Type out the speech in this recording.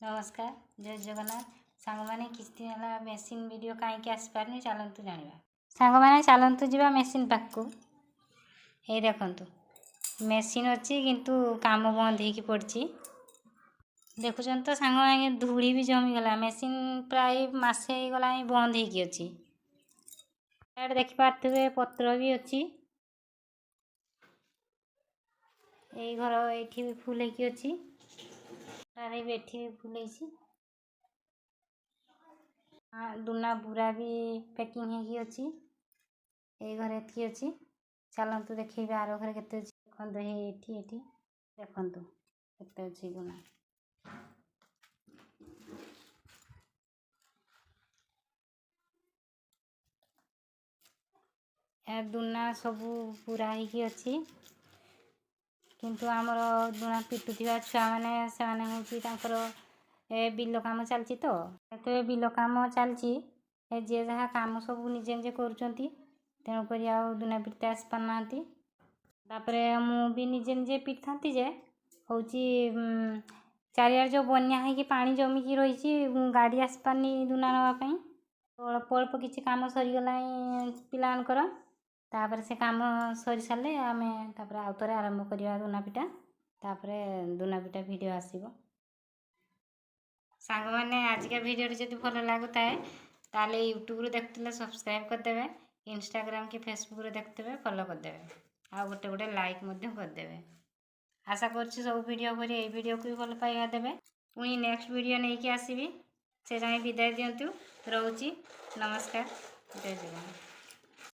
ନମସ୍କାର, ଜୟ ଜଗନ୍ନାଥ। ସାଙ୍ଗମାନେ, କିଛି ଦିନ ହେଲା ମେସିନ୍ ଭିଡ଼ିଓ କାହିଁକି ଆସିପାରୁନି, ଚାଲନ୍ତୁ ଜାଣିବା। ସାଙ୍ଗମାନେ, ଚାଲନ୍ତୁ ଯିବା ମେସିନ୍ ପାଖକୁ। ଏଇ ଦେଖନ୍ତୁ, ମେସିନ୍ ଅଛି କିନ୍ତୁ କାମ ବନ୍ଦ ହେଇକି ପଡ଼ିଛି। ଦେଖୁଛନ୍ତି ତ ସାଙ୍ଗମାନେ, ଧୂଳି ବି ଜମିଗଲା। ମେସିନ୍ ପ୍ରାୟ ମାସେ ହେଇଗଲାଣି ବନ୍ଦ ହେଇକି ଅଛି। ଇଆଡ଼େ ଦେଖିପାରୁଥିବେ, ପତ୍ର ବି ଅଛି। ଏଇ ଘର ଏଇଠି ବି ଫୁଲ ହେଇକି ଅଛି। ବି ଏଠି ବି ଫୁଲ ହେଇଛି। ଦୁନା ବୁରା ବି ପ୍ୟାକିଂ ହେଇକି ଅଛି। ଏଇ ଘରେ ଏତିକି ଅଛି। ଚାଲନ୍ତୁ ଦେଖେଇବି ଆର ଘରେ କେତେ ଅଛି। ଦେଖନ୍ତୁ, ଏଠି ଦେଖନ୍ତୁ କେତେ ଅଛି ଦୁନା। ଏ ଦୁନା ସବୁ ପୁରା ହେଇକି ଅଛି, କିନ୍ତୁ ଆମର ଦୁନା ପିଟୁଥିବା ଛୁଆମାନେ, ସେମାନେ ହେଉଛି ତାଙ୍କର ଏ ବିଲ କାମ ଚାଲିଛି ତ। ଏବେ ବିଲ କାମ ଚାଲିଛି, ଏ ଯିଏ ଯାହା କାମ ସବୁ ନିଜେ ନିଜେ କରୁଛନ୍ତି, ତେଣୁକରି ଆଉ ଦୁନା ପିଟିତେ ଆସିପାରୁନାହାନ୍ତି। ତାପରେ ମୁଁ ବି ନିଜେ ନିଜେ ପିଟିଥାନ୍ତି ଯେ, ହେଉଛି ଚାରିଆଡ଼େ ଯେଉଁ ବନ୍ୟା ହେଇକି ପାଣି ଜମିକି ରହିଛି, ଗାଡ଼ି ଆସିପାରୁନି ଦୁନା ନେବା ପାଇଁ। ଅଳ୍ପ ଅଳ୍ପ କିଛି କାମ ସରିଗଲାଣି ପିଲାମାନଙ୍କର। ତାପରେ ସେ କାମ ସରି ସାରିଲେ ଆମେ ତାପରେ ଆଉ ଥରେ ଆରମ୍ଭ କରିବା ଦୁନା ପିଟା। ତାପରେ ଦୁନା ପିଟା ଭିଡ଼ିଓ ଆସିବ। ସାଙ୍ଗମାନେ, ଆଜିକା ଭିଡ଼ିଓଟି ଯଦି ଭଲ ଲାଗୁଥାଏ, ତାହେଲେ ୟୁଟ୍ୟୁବ୍ରୁ ଦେଖୁଥିଲେ ସବସ୍କ୍ରାଇବ୍ କରିଦେବେ, ଇନଷ୍ଟାଗ୍ରାମ କି ଫେସବୁକ୍ରେ ଦେଖୁଥିବେ ଫଲୋ କରିଦେବେ, ଆଉ ଗୋଟେ ଗୋଟେ ଲାଇକ୍ ମଧ୍ୟ କରିଦେବେ। ଆଶା କରୁଛି ସବୁ ଭିଡ଼ିଓ ପରି ଏଇ ଭିଡ଼ିଓକୁ ବି ଭଲ ପାଇବା ଦେବେ। ପୁଣି ନେକ୍ସଟ ଭିଡ଼ିଓ ନେଇକି ଆସିବି। ସେ ଯାଏଁ ବିଦାୟ ଦିଅନ୍ତୁ, ରହୁଛି। ନମସ୍କାର, ଜୟ ଜଗନ୍ନାଥ।